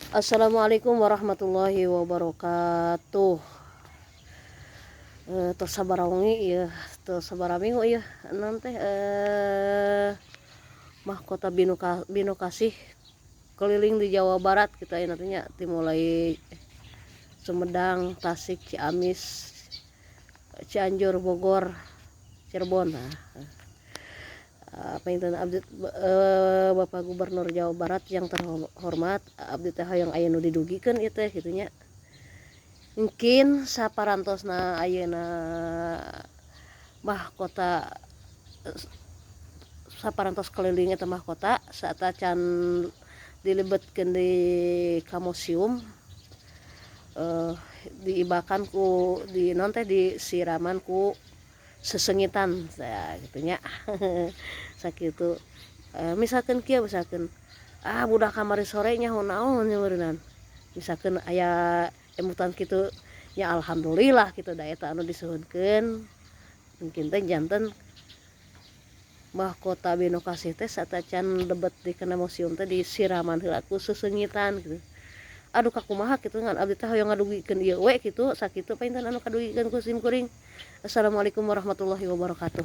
Assalamualaikum warahmatullahi wabarakatuh. Tos sabaraha wengi ieu, tos sabaraha minggu ieu naon teh mahkota Binokasih keliling di Jawa Barat kita ieu nya, dimulai Sumedang, Tasik, Ciamis, Cianjur, Bogor, Cirebon. Nah, panginten abdi, Bapak Gubernur Jawa Barat yang terhormat, abdi teh hoyong aya nu didugikeun ieu teh kitu nya. Mungkin saparantosna ayeuna mahkota saparantos keliling eta mahkota saacan dilebetkeun di ka museum, diibakan ku di naon teh, disiraman ku sesengitan tah kitu nya. Sakitu, misalkan kieu, misalkan ah budak kamari sore nyaho naon meureunnan, misalkan aya emutan kitu nya, alhamdulillah kitu da eta anu disuhunkeun. Mungkin teh janten mahkota Binokasih teh saacan lebet di kana museum teh disiraman heula ku sesengitan kitu. Aduh, kakumaha kitu, ngan abdi teh hoyong ngadugikeun ieu we kitu. Sakitu panginten anu kadugikeun ku sim kuring. Assalamualaikum warahmatullahi wabarakatuh.